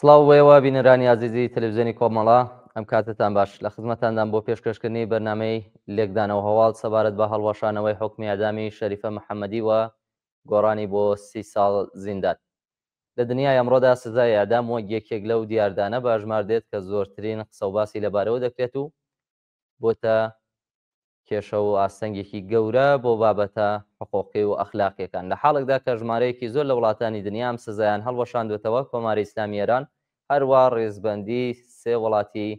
سڵاو بۆ ئێوە بینەرانی ئازیزی تەلەڤزیۆنی کۆمەڵە، ئەم کاتەتان باش. لە خزمەتاندام بۆ پێشکەشکردنی بەرنامەی لێکدانەوە هەواڵ سەبارەت بە هەڵوەشانەوەی حوکمی ئیعدامی شەریفە محەمەدی و گۆڕانی بۆ 30 ساڵ زیندان. لە دنیای ئەمڕۆدا سزای ئیعدام وەک یەکێک لەو دیاردانە بە ئەژمار دێت کە زۆرترین قسەوباسی لەبارەوە دەکرێت و بۆتە کێشە و ئاستەنگێکی گەورە بۆ بابەتە حقوقی و ئەخلاقیەکان. لە حاڵێکدا کە ژمارەیەکی زۆر لە وڵاتانی دنیا ئەم سزایان هەڵوەشاندوەتەوە، کۆماری ئیسلامی ئێران هەروا ڕیزبەندی سێ وڵاتی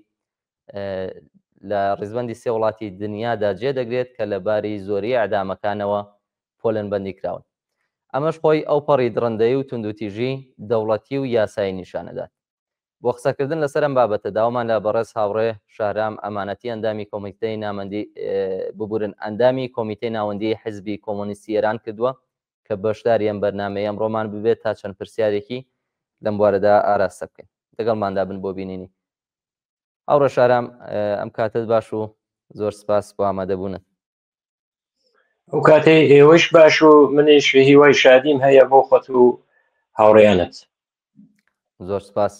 لە ڕیزبەندی سێ وڵاتی دنیادا جێ دەگرێت کە لە باری زۆری ئیعدامەکانەوە پۆلێنبەندی کراون. ئەمەش خۆی ئەوپەڕی دڕندەیی و توندوتیژی دەوڵەتی و یاسایی نیشانەدات. بۆ قسەکردن لەسەر ئەم بابەتە داوامان لە بەڕێز هاوڕێ شەهرام ئەمانەتی ئەندامی کۆمیتەی نامەندی ببورن ئەندامی کۆمیتەی ناوەندی حزبی کۆمۆنیستی ئێران کردووە کە بەشداری ئەم بەرنامەی ئەمڕۆمان ببێت تا چەند پرسیارێکی لەم بوارەدا ئاراستە بکەین. لەگەڵماندا بن بۆ بینینی. هاوڕێ شارام ئەم کاتت باش و زۆر سپاس بۆ ئامادەبوونت. ئەو کاتەی ئێوەش باش و منیش هیوای شادیم هەیە بۆ خۆت و هاوڕێیانت. زۆر سپاس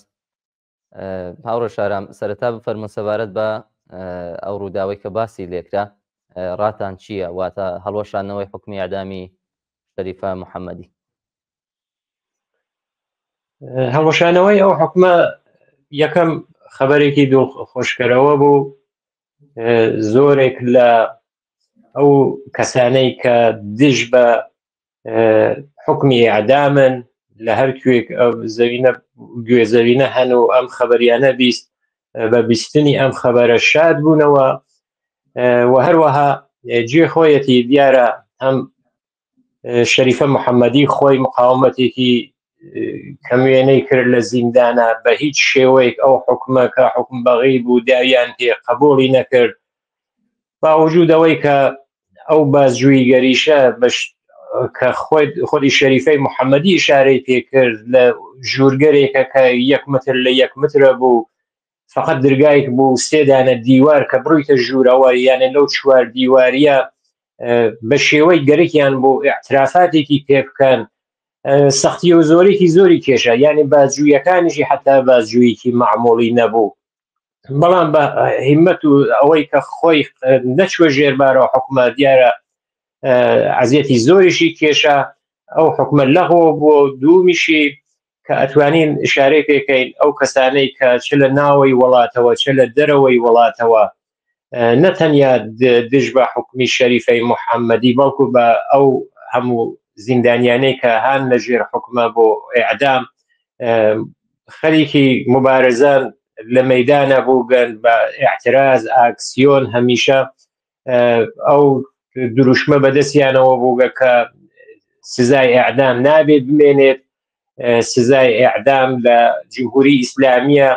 هاوڕێ شارام سەرەتا بفەرمون سەبارەت بە ئەو ڕووداوەی کە باسی لێکرا ڕاتان چییە واتە هەڵوەشاندنەوەی حکومی ئەدامی شەریفە محەممەدی هەڵوەشانەوەی ئەو حکومە یەکەم خەبەرێکی دڵ خۆشکەرەوە بوو زۆرێک لە ئەو کەسانەی کە دژ بە حکمی ئەعدامن لە هەر کوێک زەوینە گوێ زەوینە هەن و ئەم خەبەریانە بیست بە بیستنی ئەم خەبەرە شاد بوونەوە و هەروەها جێ خۆیەتی دیارە هەم شەریفە محەممەدی خۆی مقاومەتێکی کەموێنەی کرد لە زیندانە بە هیچ شێوەیەک ئەو حکومە کە حکم بەغی بوو داویان پێ قبولی نەکرد باوجودەوەی کە ئەو بازجوویگەریشە بەش کە خۆی خۆی شەریفەی محەممەدی ئشارەی پێکرد لە ژوورگەرێکە کە یەک متر لە یەک مترە بوو فقط درگایک بوو سێ دانە دیوار کە بڕیتە ژوورەوە یانە لەو چوار دیواریە بە شێوەی گەرەکیان بۆ اعترافاتێکی پێ بکەن سەختی و زۆرێکی زۆری کێشە یعنی بازجوویەکانیشی حتا بازجوویەکی معمولی نەبوو بەڵام بە هیمەت و ئەوەی کە خۆی نەچوە ژێربارەوە حکومە دیارە ئەزیەتی زۆریشی کێشا ئەو حکومە لەغەوە بووە دوومیشی کە ئەتوانین ئشارەی پێکەین ئەو کەسانەی کە چ لە ناوەی وڵاتەوە چ لە دەرەوەی وڵاتەوە نە تەنیا دژ بە حکومی شەریفەی محەممەدی بەڵکو بە ئەو هەموو زیندانیانەی کە هان لە ژێر حکومە بۆ ئەعدام خەریکی مبارزان لە مەدانە بووگەن بە اعتراز ئاکسیۆن هەمیشە ئەو دروشمە بەدەستیانەوە بووگە کە سزای ئەعدام نابێت بمێنێت سزای ئەعدام لە جمهوری ئیسلامیە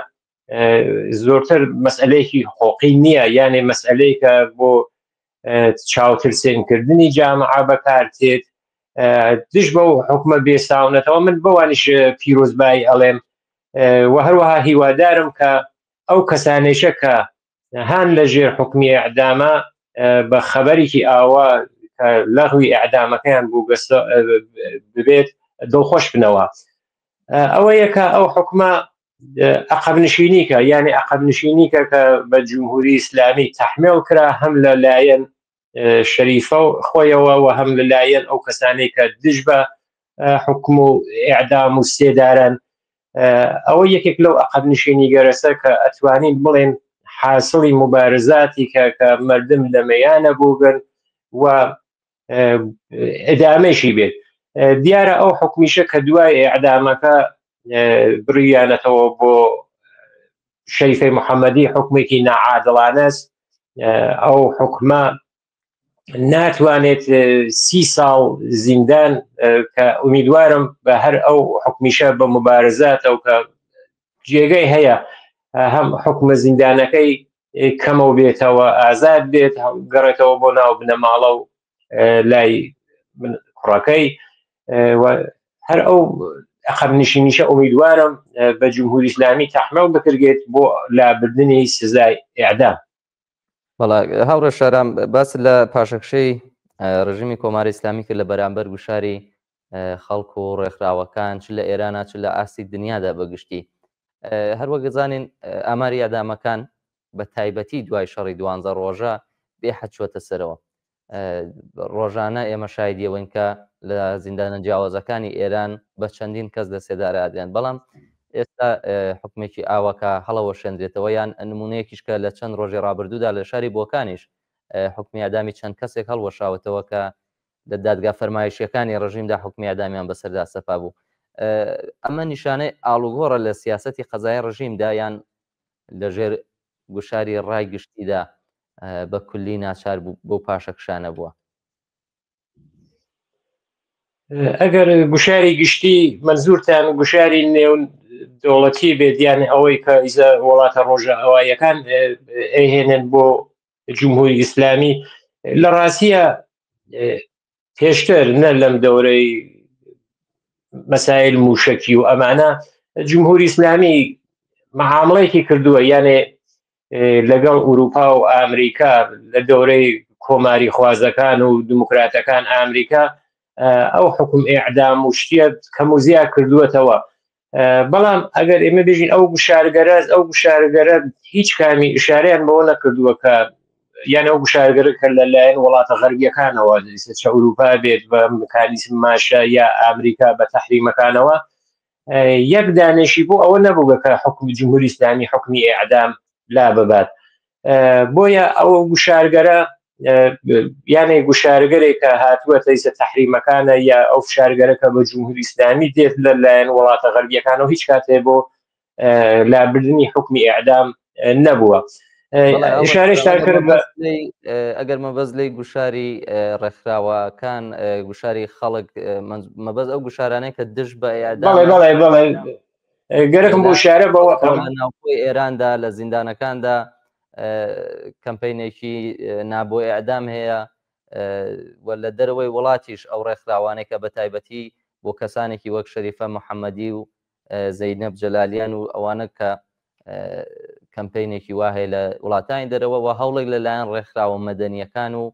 زۆرتر مەسئلەیەکی حقوقی نییە یانێ مەسئلەیەکە بۆ چاوترسێنکردنی جامعە بەکارتێت دژ بەو حکومە بێساونەتەوە من بەوانیش پیرۆزبایی ئەڵێم و هەروەها هیوادارم کە ئەو کەسانێشە کە هان لە ژێر حکومی ئەعدامە بە خەبەرێکی ئاوا کە لەغوی ئەعدامەکەیان بوو ببێت دڵخۆش بنەوە ئەوە یەکە ئەو حکومە عقب نشینیکە یعنی عقب نشینیکە کە بە جمهوری ئیسلامی تحمێڵ کرا هەم لە لایەن شەریفە و خۆیەوە و هەم لەلایەن ئەو کەسانەی کە دژ بە حکوم و ئەعدام و سێدارن ئەوە یەکێک لەو عقب نشینی گەرەسە کە ئەتوانین بڵێن حاصلی مبارزاتی کە کە مردم لە مەیانە بووگن و ئەدامەشی بێت دیارە ئەو حکمیشە کە دوای ئەعدامەکە بڕیانەتەوە بۆ شەریفەی محەممەدی حکومێکی ناعادڵانەس ئەو حکومە ناتوانێت سی ساڵ زیندان کە ئومیدوارم بە هەر ئەو حکمیشە بە مبارزات ئەو کە جێگەی هەیە هەم حکومە زیندانەکەی کەمەوە بێتەوە ئازاد بێت گەڕێتەوە بۆ ناو بنەماڵە و لای کوڕەکەی هەر ئەو عقب نشینیشە ئومیدوارم بە جمهوری ئیسلامی تەحمل بکرێت بۆ لابردنی سزای ئێعدام. بەڵا هاوڕێ شارام باس لە پاشەکشەی ڕژیمی کۆماری ئیسلامی کرد لە بەرامبەر گوشاری خەڵک و ڕێکخراوەکان چ لە ئێرانە چ لە ئاستی دنیادا بەگشتی. هەروەک دەزانین ئاماری ئیعدامەکان بە تایبەتی دوای شەڕی دوانزە ڕۆژە بێ حەد چووەتە سەرەوە. ڕۆژانە ئێمە شایدی ئەوەین کە لە زیندانە جیاوازەکانی ئێران بە چەندین کەس لە سێدارە ئەدرێن، بەڵام ئێستا حکومێکی ئاوا کە هەڵەوەشێندرێتەوە یان نمونەیەکیش کە لە چەند ڕۆژی ڕابردوودا لە شاری بۆکانیش حکومی ئەدامی چەند کەسێک هەڵوەشاوەتەوە کە لە دادگا فەرمایشیەکانی ڕژیمدا حکومی ئەدامیان بەسەردا سەپا بوو. ئەمە نیشانەی ئاڵوگۆڕە لە سیاسەتی قەزای ڕژیمدا یان لەژێر گوشاری ڕای گشتیدا بە کولی ناچار بوو بۆ پاشەکشانە بووە؟ ئەگەر گوشاری گشتی مەنزورتان گوشاری نێو دەوڵەتی بێت یان ئەوەی کە ئیزە وڵاتە ڕۆژە ئەوایەکان ئەیهێنن بۆ جمهوری ئیسلامی لە ڕاستیە پێشتر نە لەم دەورەی مەسایل موشکی و ئەمانە جمهوری ئیسلامی معاملەیەکی کردووە یانێ لەگەڵ ئوروپا و ئامریکا لە دەورەی کۆماری خوازەکان و دموکراتەکان ئامریکا ئەو حکوم ئەعدام و شتیە کەم و زیا کردووەتەوە بەڵام ئەگەر ئێمە بێژین ئەو گوشارگەرە ئەو گوشارگەرە هیچ کامی ئشارەیان بەوە نەکردووە کە یان ئەو گوشارگەرە کە لەلایەن وڵاتە غەربیەکانەوە چە ئەوروپا بێت بە مکانیزم ماشە یا ئەمریکا بە تەحریمەکانەوە یەک دانێشی بۆ ئەوە نەبووگە کە حکومی جمهوری ئیسلامی حکومی ئەعدام لا ببات بۆیە ئەو گوشارگەرە یانێ گوشارگەرێک کە هاتووە تەیسە تحریمەکانە یا ئەو فشارگەرە کە بە جمهوری ئیسلامی دێت لە لایەن وڵاتە غەربیەکانەوە هیچ کاتێ بۆ لابردنی حکومی ئەعدام نەبووە. شارێشتان کرد ئەگەر مەبەز لی گوشاری ڕێکخراوەکان گوشاری خەڵک مەبەز ئەو گوشارانەی کە دژ بە بەڵێ بەڵێ بەڵێ گەرەکم بۆ شارە بەوە ناوخۆی ئێراندا لە زیندانەکاندا کەمپینێکی نابۆ ئەعدام هەیە و لە دەرەوەی وڵاتیش ئەو ڕێکخراوانەی کە بە تایبەتی بۆ کەسانێکی وەک شەریفە محەممەدی و زەینەب جەلالیان و ئەوانە کە کەمپینێکی وا هەیە لە وڵاتانی دەرەوە و هەوڵێک لەلایەن ڕێکخراوە مەدەنیەکان و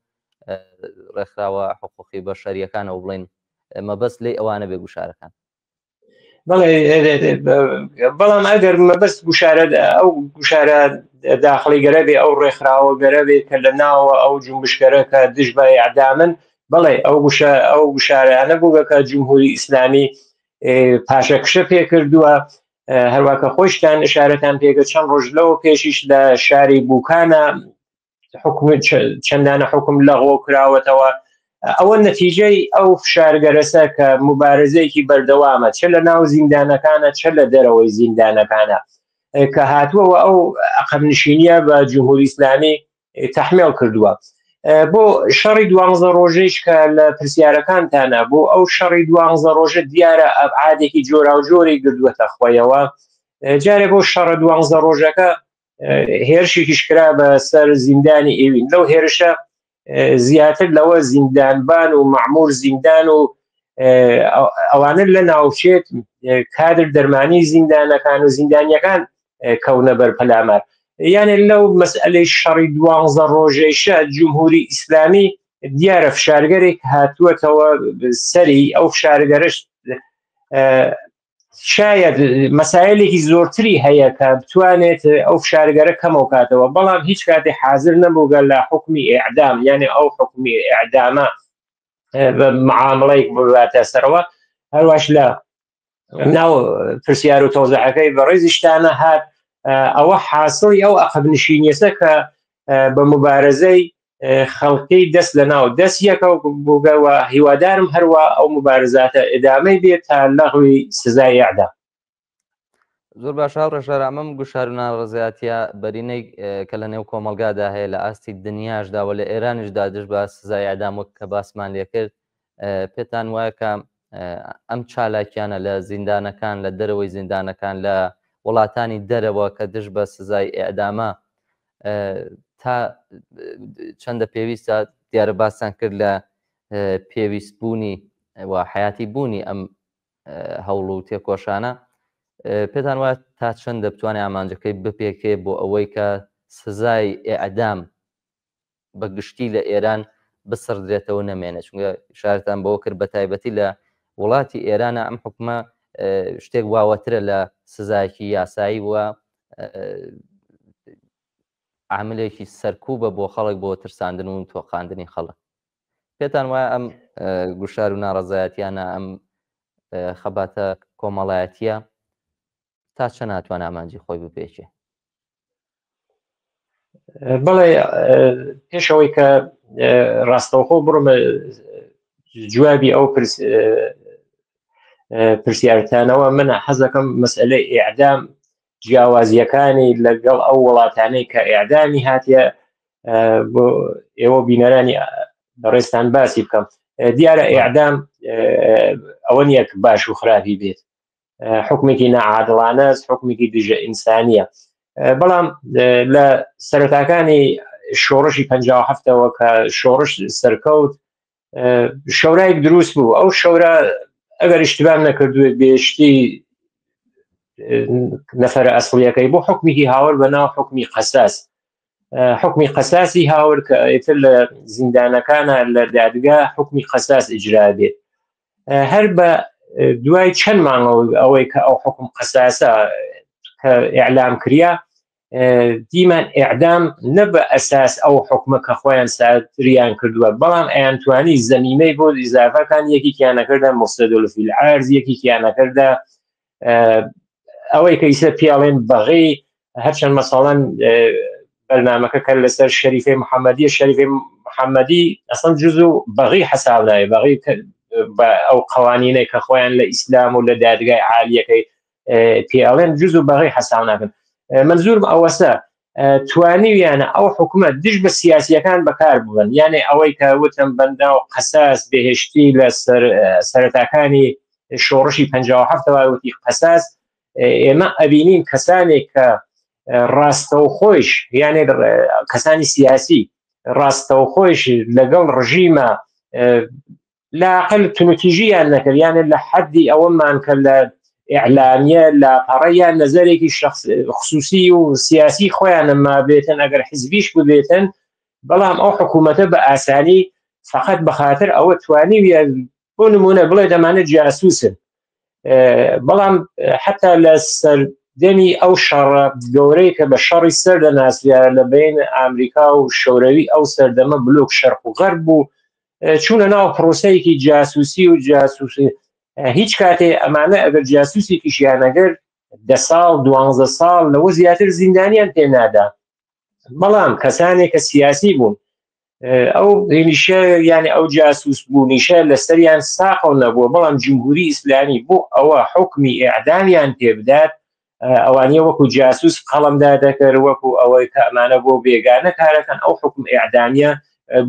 ڕێکخراوە حقوقی بەشەریەکانەوە بڵین مەبەست لی ئەوانە بێ گوشارەکان. بەڵێ بەڵام ئەگەر مەبەست گوشارە ئەو گوشارە داخڵی گەرە بێ ئەو ڕێکخراوە گەرە بێ کە لە ناوە ئەو جونبشگەرە کە دژ بە ئەعدامن بەڵێ ئەو گوشە ئەو گوشارانە بووگە کە جمهوری ئیسلامی پاشەکشە پێ کردووە هەروواکە خۆشتان ئشارەتان پێکە چەند ڕۆژ لەوە پێشیش لە شاری بوکانە حکم چەندانە حکم لەغۆ کراوەتەوە ئەوە نەتیجەی ئەو فشارگەرەسە کە مبارزەیەکی بەردەوامە چ لە ناو زیندانەکانە چ لە دەرەوەی زیندانەکانە کە هاتووەوە ئەو عقب نشینیە بە جمهوری ئیسلامی تەحمێڵ کردووە بۆ شەڕی دوانزە ڕۆژەیش کە لە پرسیارەکانتانە بۆ ئەو شەڕی دوانزە ڕۆژە دیارە ئەبعادێکی جۆراوجۆری گردووەتە خۆیەوە جارێ بۆ شەڕە دوانزە ڕۆژەکە هێرشێکیش کرا بە سەر زیندانی ئێوین لەو هێرشە زیاتر لەوە زیندانبان و معمور زیندان و ئەوانە لە ناوچێت کادر دەرمانی زیندانەکان و زیندانیەکان کەونە بەر پەلامار یانێ لەو مەسئلەی شەڕی دوانزە ڕۆژەیشە جمهوری ئیسلامی دیارە فشارگەرێک هاتووەتەوە سەری ئەو فشارگەرش شاید مەسایلێکی زۆرتری هەیە کە بتوانێت ئەو فشارگەرە کەمەو کاتەوە بەڵام هیچ کاتێ حاضر نەبووگە لە حکومی ئەعدام یانێ ئەو حکومی ئەعدامە بە معاملەیەک بباتە سەرەوە هەرواش لە ناو پرسیار و تۆزەکەی بەڕێزیشتانە هات ئەوە حاصلی ئەو عقب نشینیەسە کە بە مبارزەی خەڵکی دەست لە ناو دەست یەکە بووگەوە هیوادارم هەروە ئەو مبارزاتە ئەدامەی بێت تا لەغوی سزای ئەعدام. زۆر باشە هاوڕێ شارامم گوشار و ناڕەزایەتیە بەرینەی کە لە نێو کۆمەڵگادا هەیە لە ئاستی دنیاشدا و لە ئێرانیشدا دژ بە سزای ئەعدام وەک کە باسمان لێکرد پێتان وایە کە ئەم چالاکیانە لە زیندانەکان لە دەرەوەی زیندانەکان لە وڵاتانی دەرەوە کە دژ بە سزای ئەعدامە تا چەندە پێویستە دیارە باستان کرد لە پێویست بوونی و حیاتی بوونی ئەم هەوڵ و تێکۆشانە پێتان وایە تا چەندە بتوانێت ئامانجەکەی بپێکێ بۆ ئەوەی کە سزای ئەعدام بە گشتی لە ئێران بسڕدرێتەوە نەمێنێت چونکە شارتان بەوە کرد بە تایبەتی لە وڵاتی ئێرانە ئەم حکومە شتێک واوەترە لە سزایەکی یاسایی وە عاملێکی سەرکوبە بۆ خەڵک بۆ ترساندن و تۆقاندنی خەڵک. پێتان وایە ئەم گوشار و ناڕەزایەتیانە ئەم خەباتە کۆمەڵایەتیە تا چەند ناتوان ئامانجی خۆی بپێکێ؟ بەڵێ، پێشەوەی کە ڕاستەوخۆ بڕمە جوابی ئەو پرسیارتانەوە، من حەزەکەم مەسئلەی ئیعدام جیاوازیەکانی لەگەڵ ئەو وڵاتانەی کە ئیعدامی هاتیە بۆ ئێوە بینەرانی بەڕێزتان باسی بکەم. دیارە ئیعدام ئەوە نییە کە باش و خراپی بێت، حکمێکی نەعادڵانە، حکمێکی دژە ئینسانیە. بەڵام لە سەرەتاکانی شۆڕشی 57ەوە کە شۆڕش سەرکەوت، شەورایەک دروست بوو. ئەو شەورا ئەگەر اشتبام نەکردوێت بێشتی نەفەرە ئەسڵیەکەی بۆ حکمیکی هاوەر بە ناو حکمی قەساس، حکمی قەساسی هاور کە ئیتر لە زیندانەکانە لە دادگا حکمی قەساس ئیجرا بێت. هەر بە دوای چەند مانگەوە ئەوەی کە ئەو حکم قەساسە کە ئیعلام کریا، دیمان ئیعدام نە بە ئەساس ئەو حکومە کە خۆیان ساتریان کردووە، بەڵام ئەیانتوانی زەمینەی بۆ ئیزافەکان، یەکێکیان نەکردە مفسدول فی الارض، یەکێکیان نەکردە ئەوەی کە ئیسە پیاڵێن بەغی. هەرچەند مەساڵەن بەرنامەکە کە لەسەر شەریفەی محەممەدی، شەریفەی محەممەدی ئەسڵەن جزو بەغی حەساب نایە، بەغی بە ئەو قوانینەی کە خۆیان لە ئیسلام و لە دادگای عالیەکەی پێڵێن جزو بەغی حەساو ناکەن. منزورم ئەوەسە توانیویانە ئەو حکومە دژ بە سیاسیەکان بەکار ببن، یانێ ئەوەی کە وتم بەنداو قەساس بێهشتی لە سەرەتاکانی شۆڕشی 57ەوە وتی قەساس. ئێمە ئەبینین کەسانێک کە ڕاستەوخۆیش، یانێ کەسانی سیاسی ڕاستەوخۆیش لەگەڵ ڕژیمە لاقل تونوتیژیان نەکرد، یانێ لە حەدی ئەوەمان کە لە ئیعلامیە لاپەڕە یان نەزەرێکی شخص خصوصی و سیاسی خۆیانە مابێتن، ئەگەر حزبیش ببێتن، بەڵام ئەو حکوومەتە بە ئاسانی فقط بەخاتر ئەوە توانیویە بۆ نمونە بڵێ دەمانە جاسوسن. بەڵام حتا لە سەردەمی ئەو شەڕە گەورەی کە بە شەڕی سەر دەناسرا لە بین ئامریکا و شەورەوی، ئەو سەردەمە بلۆک شەرق و غەرب بوو، چوونە ناو پرۆسەیەکی جاسوسی و جاسوسی. هیچ کاتێ ئەمانە ئەگەر جاسوسێکیشیان ئەگەر 10 ساڵ 12 ساڵ لەوە زیاتر زیندانیان پێ نادا. بەڵام کەسانێک کە سیاسی بوون ئەو هێنیشە، یعنی ئەو جاسوس بوونیشە لەسەریان ساقەو نەبووە، بەڵام جمهوری ئیسلامی بۆ ئەوە حکمی ئیعدامیان پێ بدات ئەوانیە وەکو جاسوس قەڵەمدا دەکرد، وەکو ئەوەی کە ئەمانە بۆ بێگانە کارەکەن ئەو حکم ئیعدامیە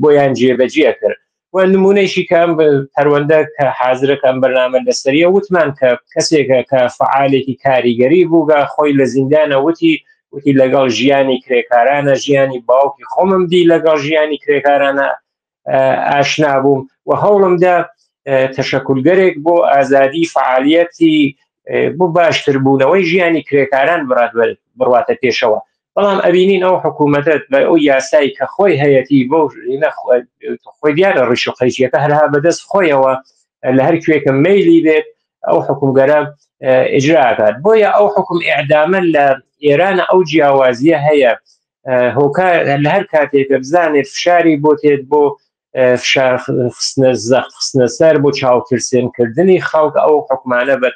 بۆیان جێبەجێ کرد. و نمونەیشی کە ئەم پەروەندە کە حازرە کە ئەم بەرنامە لەسەریە وتمان کە کەسێکە کە فعالێکی کاریگەری بووگە، خۆی لە زیندانە وتی لەگەڵ ژیانی کرێکارانە، ژیانی باوکی خۆمم دی لەگەڵ ژیانی کرێکارانە ئاشنا بووم و هەوڵمدا تەشەکولگەرێک بۆ ئازادی فعالیەتی بۆ باشتربوونەوەی ژیانی کرێکاران بڕاتە پێشەوە. بەڵام ئەبینین ئەو حکوومەتە بە ئەو یاسایی کە خۆی هەیەتی بۆ خۆی دیارە ڕیش و قەیچیەکە هەرها بەدەست خۆیەوە لە هەر کوێکە مەیلی بێت ئەو حکومگەرە ئیجراکات. بۆیە ئەو حکوم ئیعدامە لە ئێران ئەو جیاوازیە هەیە، هۆکار لە هەر کاتێکە بزانێت فشاری بۆ تێت بۆ فشار خستنە زەخت خستنە سەر بۆ چاوترسێنکردنی خەڵک ئەو حکومانە بە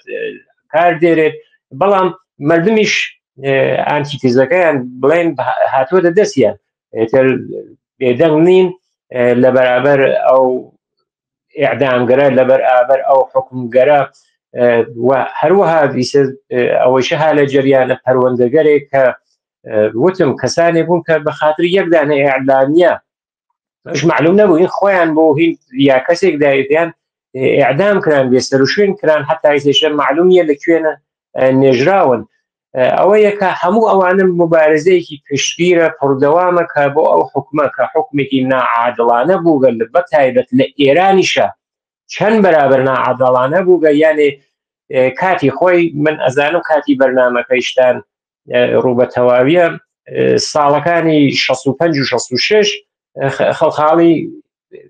کار دێرێت. بەڵام مردمیش ئانتیتیزەکەیان بڵێن هاتووە دەستیان، ئێتر بێدەنگ نین لە بەرابەر ئەو ئیعدامگەرە، لەبەر ئابەر ئەو حکومگەرە. و هەروەها ئەوەیشە ها لە جەریانە پەروەندەگەرێک کە وتم کەسانێک بوون کە بە خاتری یەک دانە ئیعلامیە ئەش معلوم نەبوو این خۆیان بۆ هین یا کەسێک دایتیان ئیعدام کران، بێ سەروشوێن کران، حتا ئیسێشە معلوم نییە لە کوێنە نێژراون. ئەوە یەکە هەموو ئەوانە مبارزەیەکی پشتگیرە پڕدەوامە کە بۆ ئەو حکومە کە حکومێکی ناعادڵانە بووگە بە تایبەت لە ئێرانیشە چەند بەرابەر ناعادڵانە بووگە. یانێ کاتی خۆی من ئەزانم کاتی بەرنامەکەیشتان ڕوو بە تەواویە، ساڵەکانی 65 و 66 خەڵخاڵی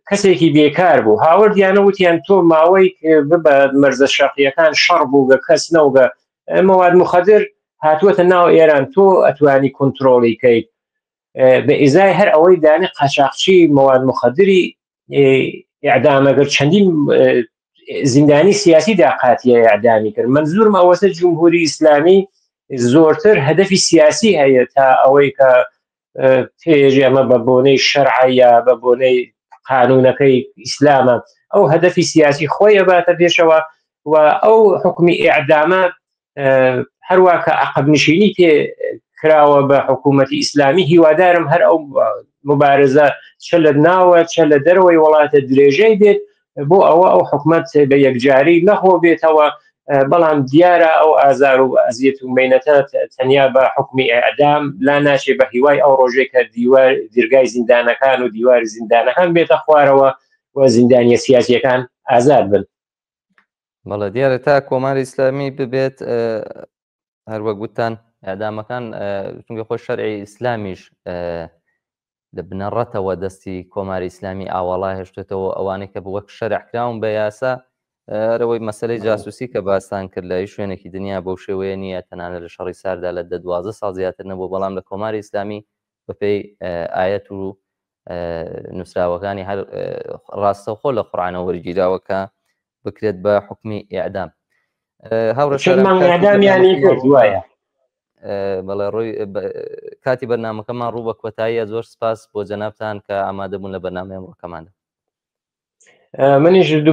کەسێکی بێکار بوو هاوردیانە وتیان تۆ ماوەی ببە مەرزە شەقیەکان شەڕ بووگە کەس نەوگە مواد مخدر هاتووەتە ناو ئێران تۆ ئەتوانی کۆنتترۆڵی کەیت بە ئیزای هەر ئەوەی دانی قاچاقچی مواد مخدری ئەعدامەگەر چەندین زیندانی سیاسی داقاتیە ئەعدامی کرد منزورم ئەوەسە جمهوری ئیسلامی زۆرتر هەدەفی سیاسی هەیە تا ئەوەی کە پێژی ئەمە بە بۆنەی شەرعە یا بە بۆنەی قانونەکەی ئیسلامە ئەو هەدەفی سیاسی خۆی ئەباتە پێشەوە و ئەو حکومی ئیعدامە هەروە کە عقب نشینی پێ کراوە بە حکوومەتی ئیسلامی هیوادارم هەر ئەو مبارزە چە لە ناوە چە لە دەرەوەی وڵاتە درێژەی بێت بۆ ئەوە ئەو حکومەت بە یەکجاری نەخۆ بێتەوە بەڵام دیارە ئەو ئازار و ئەزیەت و مینەتە تەنیا بە حکومی ئەعدام لا ناچێ بە هیوای ئەو ڕۆژێک کە دیوار دیرگای زیندانەکان و دیواری زیندانەکان بێتە خوارەوە و زیندانیە سیاسیەکان ئازاد بن. بەڵێ دیارە تا کۆماری ئیسلامی ببێت هەر وەک وتتان ئەدامەکان چونکە خۆی شەرعی ئیسلامیش لە بنەڕەتەوە دەستی کۆماری ئیسلامی ئاواڵا هێشتێتەوە ئەوانەی کە وەک شەرع کراون بە یاسا ئەرەوەی مەسلەی جاسوسی کە باستان کرد لە شوێنێکی دنیا بەو شێوەیە نییە تەنانە لە شەڕی ساردا لە دە 12 ساڵ زیاتر نەبوو بەڵام لە کۆماری ئیسلامی بەپێی ئاەت و نووسراوەکانی هەر ڕاستەوخۆ لە قورآانە وەرگیراوە کە بکرێت بە حکومی ئیعدام هاوڕێ بەڵێ ڕووی کاتی بەرنمەکەمان ڕوو بە کۆتاییە زۆر سپاس بۆ جەنابتان کە ئامادە بوون لە بەرنامەی ئەمڕۆکەماندا منیش دوو.